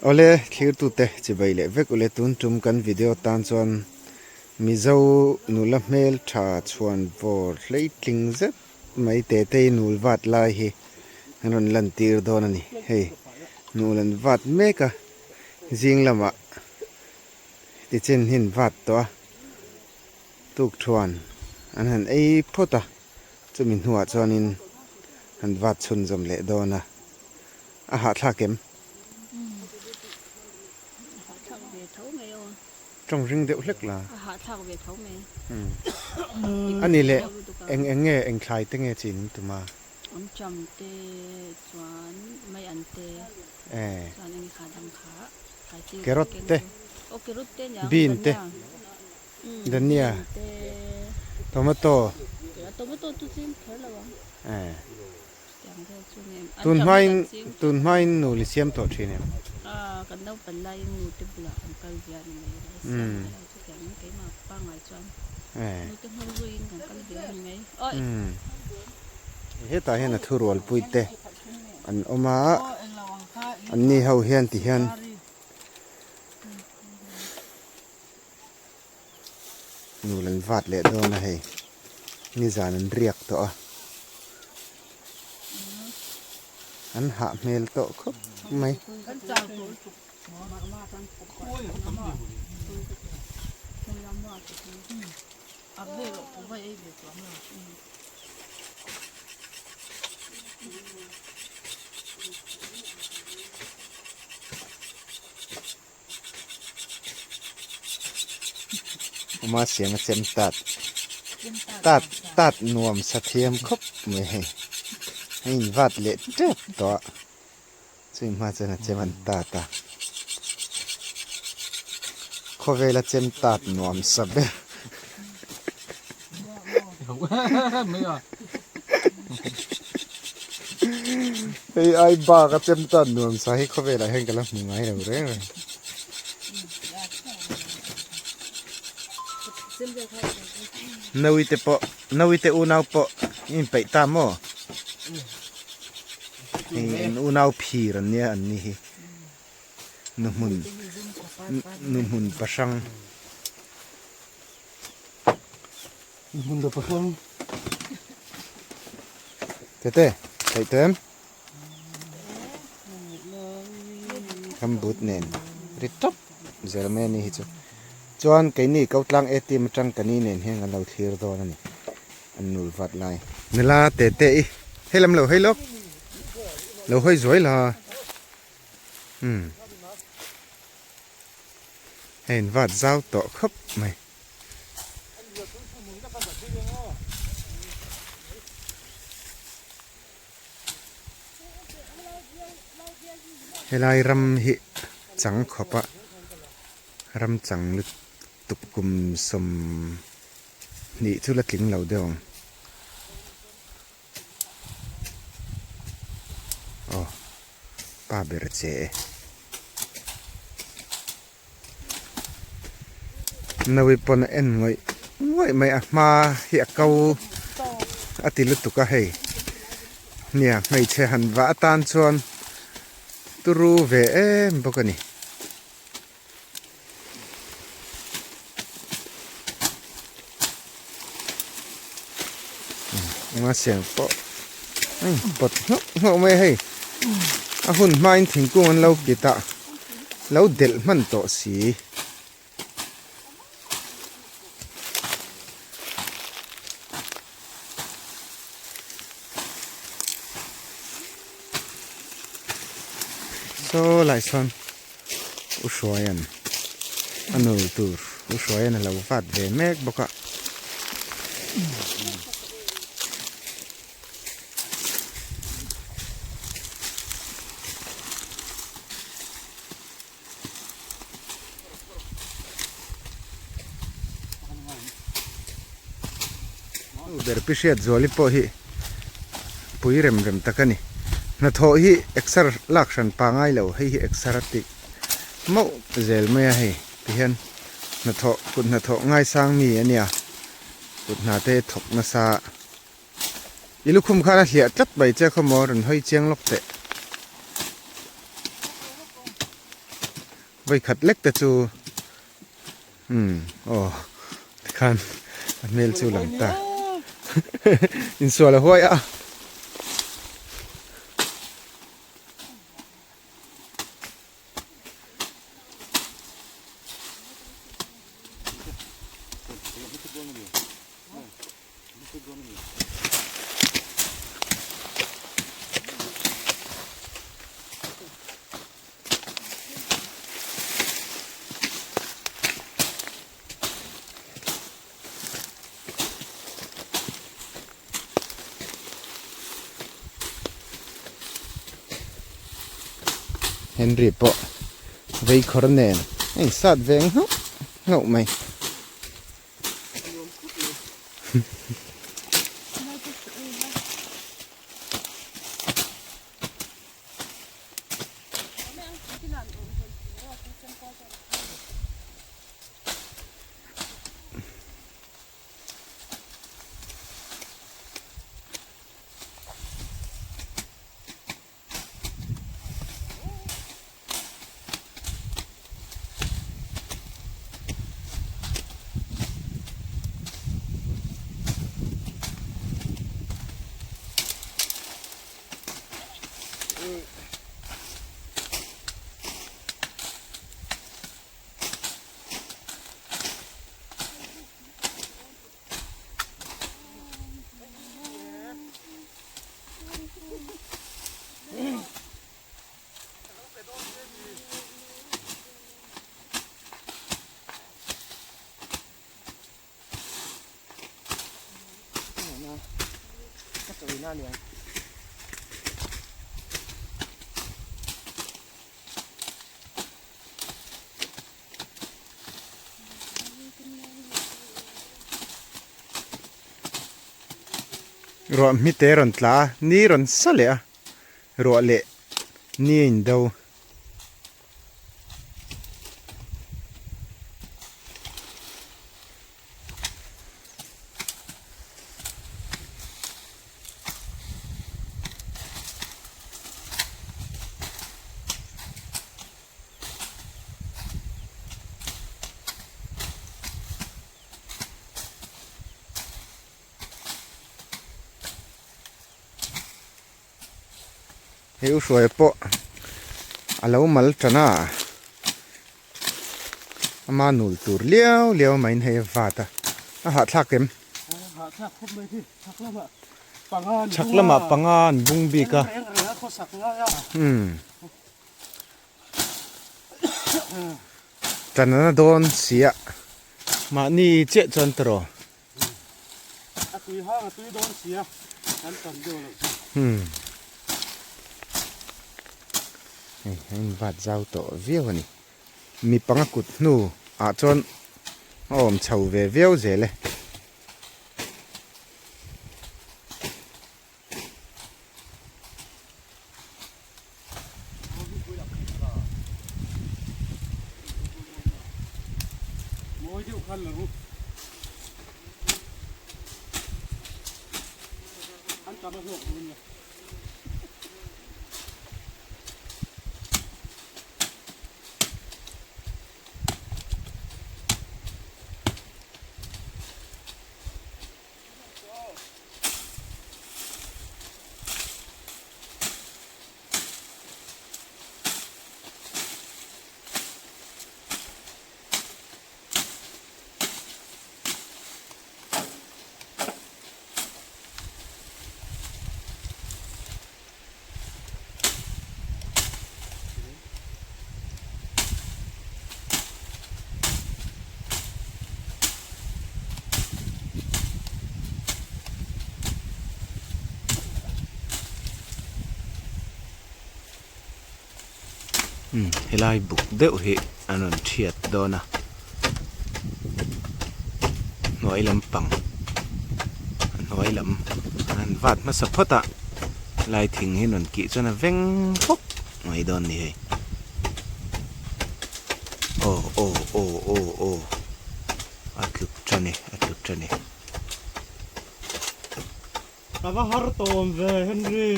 Awle thlirtute chibai leh vek ule tun tum kan video tan chuan Mizo nula hmeltha chhuan vawr hleitling zet mai Tetei nul vat lai hi an rawn lantir dawn a ni. Hei nul an vat mek a, zing lamah tichin hi an vat tawh a, tukthuan an han ei phawt a, chumi hnuah chuanin an vat chhunzawm leh dawn a. A hahthlak em? Hahthlak ve tho mai aw. Tawng ring deuh hlek la. A hahthlak ve tho mai. A ni leh eng eng nge eng thlai te nge chin in tum a? An cham te chuan mai an te chuan eng kha dang kha thlai chi Carrot te. Aw carrot te nia. Bean te. Dania. Tomato. Tomato chu ching kher lo ang. Tun hmain tun hmain nu li siam tawh thin em? Hetah hian a thurualpui te an awm a, anni ho hian ti hian Nul an vat leh dawn a hei nizan an riak tawh a an hah hmel tawh khawp mai. Awma siam a chem tat tat tat nuam sa thiam khawp mai hei a in vat leh tep tawh a chumi hma chuan a chem an tat a khawvela chem tat nuam sa ber. Hei ai bak a chem tan nuam sa hi khawvelah hian ka la hmu ngai lo reng reng. Nawi te pawh nawi te unau pawh i inpeih ta maw? Hei an unau phir an nia an ni hi. Nu hmun nu hmun pahrang. Hmun da pahrang. Tete, theih tawh em? Kan but nen ri tawp zel mai a ni hi chu. Chuan keini Kotlang ATM atang ka ni nen hian kan lo thlir dawn a ni. An nul vat lai. Nula tete i hei lam lo hei lawk. Lo hawi zuai la. Umm. Hei in vat zau tawh khawp mai. Helai ram hi chang khawp a ram chang lutuk kum 20 chu la tling lo deuh ang aw pa ber che e. Nawi pawn a en ngawih ngawih mai a hma hi a ko a ti lutuk a hei nia hmeichhe han vah atan chuan turu ve em bawk a ni. Enga siam pawh a inpawt hnawk hnawk mai a hei a hun hmain thingkung an lo kit a lo delh hman tawh si. Saw lai sawn U Hruaia'n a nul tur U Hruaia'n a lo vat ve mek bawk a. Ber pi hriat zuali pawh hi pui rem rem tak a ni. Hnathawh hi exer lak hran pa ngai lo hei hi exer a tih mauh zel mai a hei tihian hnathawh kut hnathawh ngaisang mi a nia kut hna te thawk nasa i lukhum khan a hliah tlat mai che khaw maw rawn hawi chiang lawk teh. Vawi khat lek te chu umm aw tikhan a hmel chu lang ta insual a huai a. Henry pawh vei khawr nen a insat ve nghauh nghauh mai. Ruah hmite rawn tla a, ni rawn sa leh a, ruah leh ni a indo. He u hruaia pawh a lo mal tan a, ama nul tur liau liau maiin hei a vat a, a hahthlak em? Hahthlak khawp mai hi, chhak lamah panga an bung a. Chhak lamah panga an bung bik a. Reng reng a khawsak ngai a. Umm. Tan a na dawn si a, mahni chiah chuan tawrh aw. A tui hang a tui dawn si a, kan tam deuh loh chu. Hmm. Hei a in vat zau tawh viau a ni. Mi panga kut hnu ah chuan a awm chho ve viau zel e. Umm helai buk deuh hi an rawn thiat dawn a hnuai lampang a hnuai lam an han vat hmasa phawt a helai thing hi an rawn kih chuan a veng fawk mai dawn a ni hei. Aw aw aw aw aw a tlut tan e a tlut tan e. Ka va har tawm ve Henry.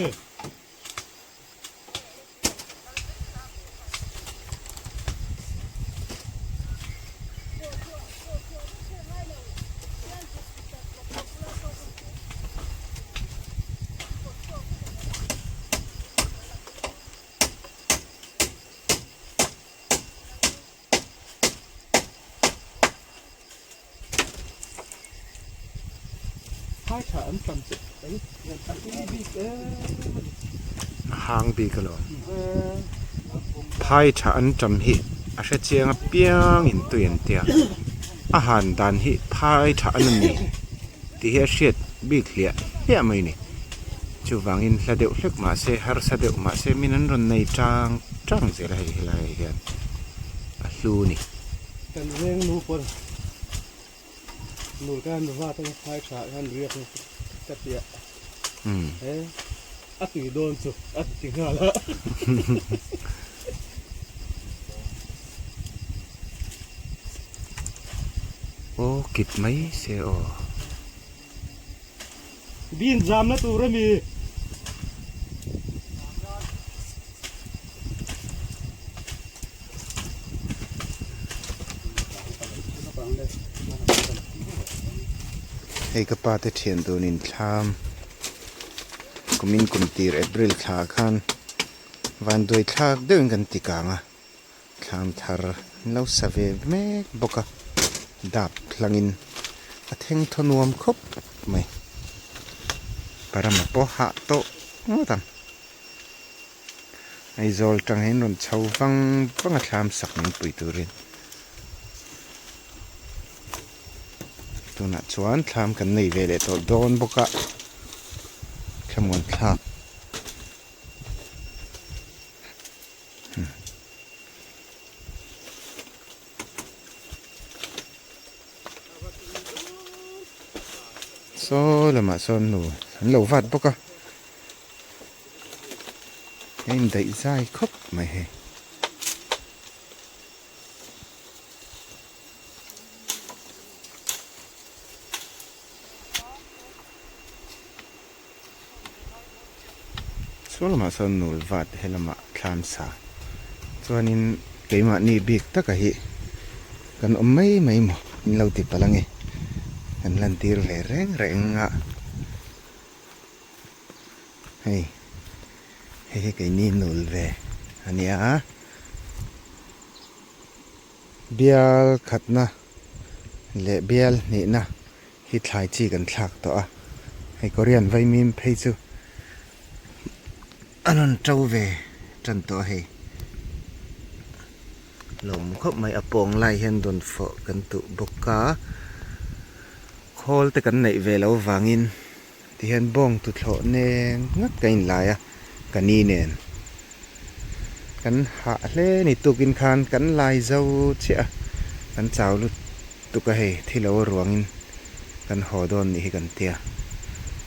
Phai tha an tam che a tui bik em a ni. A hang bik alawm. Phai tha an tam hi a hre chiang apiang in tui an tia. A han dan hi phai tha an a ni tih hi a hriat bik hliah hliah mai a ni. Chuvangin hla deuh hlek mahse harsa deuh mahse min an rawn nei tang tang zel a hei helaiah hian a hlu a ni. Kan veng nu pawn Nul ka han vat anga phai tha hian riak na ka ti a. He a tui dawn chu a ti nghal a. Aw kit mai se aw. Bean zam na tur a mi. Hei ka pa te thian dunin thlam kumin kum tir April thla khan vanduai thlak deuhin kan ti kang a thlam thar an lo sa ve mek bawk a dap hlangin a theng thaw nuam khawp mai parama pawh hah tawh ngawt ang. Aizawl tang hian rawn chho vang vang a thlam sak min pui turin tunah chuan thlam kan nei ve leh tawh dawn bawk a thlamuan thlak saw lamah sawn nu an lo vat bawk a. A indaih zai khawp mai hei. Saw lamah sawn nul vat he lamah thlam sa chuanin keimahni bik taka hi kan awm mai mai maw in lo ti palh ange kan lantir ve reng reng a. Hei hei hi keini nul ve a nia a bial khatna leh bial hnihna hi thlai chi kan thlak tawh a hei Korean vaimim phei chu a rawn to ve tan tawh a hei lawm khawp mai a pawng lai hian rawn fawh kan tuh bawk a khawl te kan neih ve loh avangin. Tihian bawng tuthlawh nen ngat ka inlai a, ka ni nen kan hah hle ni tukin khan kan lai zo chiah a, kan chau lutuk a hei thilo ruangin kan haw dawn nih hi kan tia.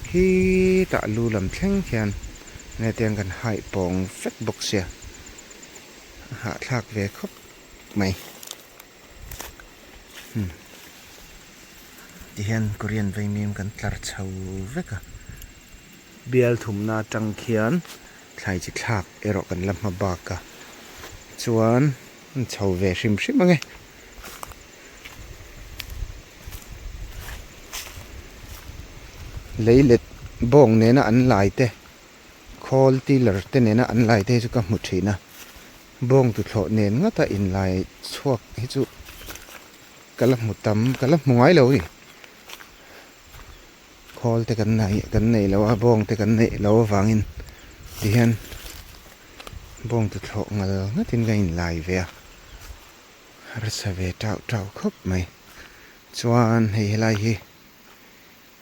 Khitah lu lam thleng khian hetiang kan haih pawng vek bawk sia, a hahthlak ve khawp mai. Tihian Korean vaimim kan tlar chho vek a, bial thumna atang khian thlai chi thlak erawh kan la hma bak a, chuan an chho ve hrim hrim ang e. Lei let bawng nena an lai te, khawl tiller te nena an lai te hi chu ka hmu thin a. Bawng tuthlawh nen ngata inlai chhuak hi chu ka la hmu tam, ka la hmu ngai lo a ni. Khawl te kan nei kan nei lo a, bawng te kan neih loh avangin tihian bawng tuthlawh ngal ngatin ka inlai ve a, harsa ve tauh tauh khawp mai. Chuan hei helai hi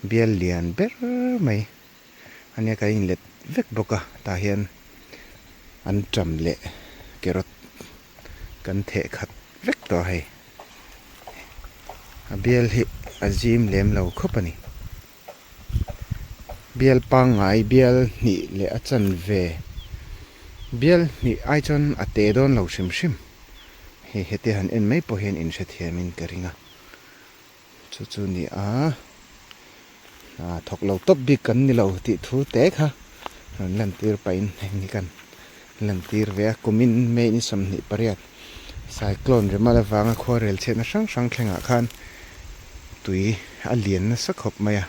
bial lian ber mai. Ania ka inlet vek bawk a tah hian an ṭam leh carrot kan theh khat vek tawh a hei a bial hi a zim lem lo khawp a ni bial pangngai bial hnih leh a chanve bial hnih ai chuan a te dawn lo hrim hrim hei heti han en mai pawh hian inhrethiamin ka ring a. Chu chu ni a, ah thawk lo tawp bik kan ni lo tih thu te kha rawn lantir pahin heng hi kan lantir ve a, kumin May ni 28 cyclone Remal avanga khuarel chhiatna hrang hrang thlengah khan tui a lian nasa khawp mai a,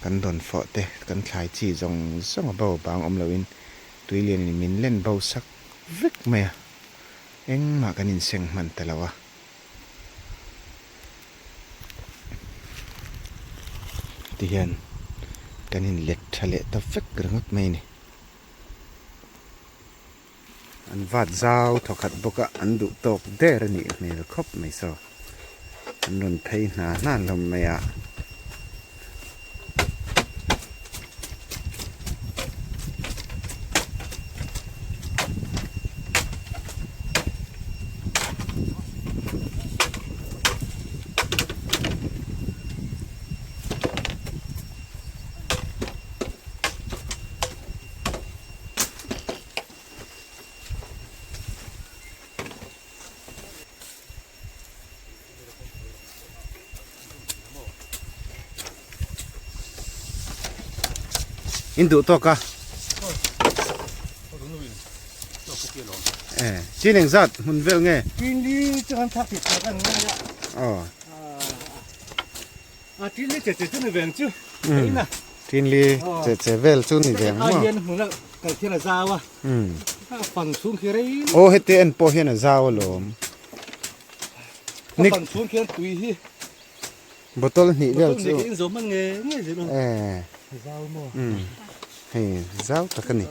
kan dawn fawh te kan thlai chi zawng zawng a bo bang awm loin tui lianin min len bo sak vek mai a, engmah kan inseng hman ta lo a. Tihian. Kan in let tha leh ta vek ringawt mai a ni. An vat zau thawkhat bawk a, an duh tawk der a nih hmel khawp mai saw. An rawn phei hna hna hlawm mai a. In duh tawk a. Eh, chin eng zat hmun vel nge? Chin li chu kan thak thik kan ngai a. Oh. A chin li che che chu ni veng chu. Chin li che che vel chu ni veng maw? Hian hmun a kal khian a zau a. A pang chhung khi rei. Aw heti en pawh hian a zau alawm. A pang chhung khian tui hi. Bottle hnih vel chu. Bottle hnih in zawm hman nge nge zel awm. Zau maw? Hei zau tak a ni.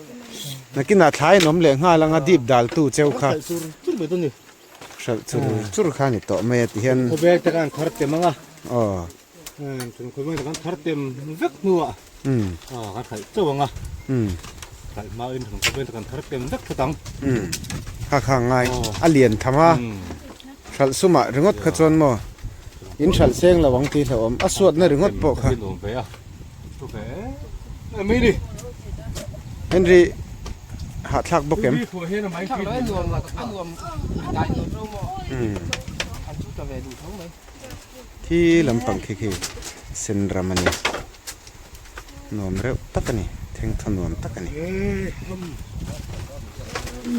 Nakinah thlai an awm leh nghal anga dip dal tu cheu kha. Chur chur mai dawn ni. Hralh chur chur kha a ni tawh mai a ti hian. Khawvel te khan thar tem anga. Aw. Khawvel te khan thar tem vek hnuah. Aw kan hralh chauh anga. Hralh hma in khawvel te kan thar tem vek thut ang. Kha kha ngai a lian tham a. Hralh sumah ringawt kha chuan maw in hralh seng lo ang tih hlauhawm a suatna ringawt pawh kha. Henry hahthlak bawk em? Khi lampang khi khi sen ram a ni nuam reuh tak a ni thengthaw nuam tak a ni.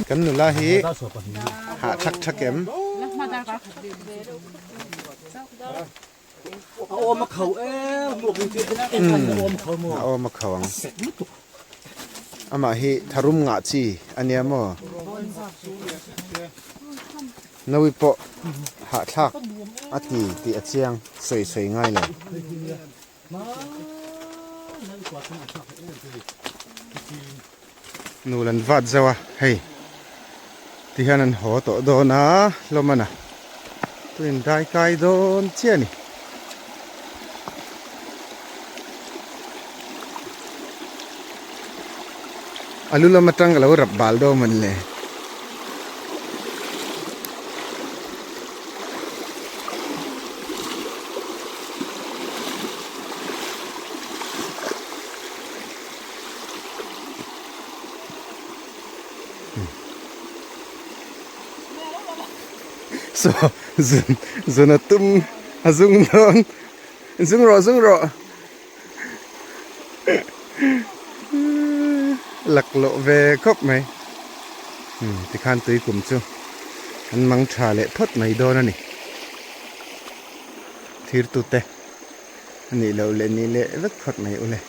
Kan nula hi hahthlak thak em? A awm a kho em A awm a kho ang. Amah hi tharum ngah chi a nia maw? Nawi pawh hahthlak a ti tih a chiang sawi sawi ngai lo. Nul an vat zauh a, hei ti hian an haw tawh dawn a hlawm a na tuin dai kai dawn chiah a ni. A lu lam atang ka lo rap bal dawn mawn le. Saw zun zun a tum a zung dawn zung rawh zung rawh laklawh ve khawp mai tikhan tui kum chu an mang tha leh phawt mai dawn a ni thirtute. A nih loh leh nih leh vek phawt mai ule.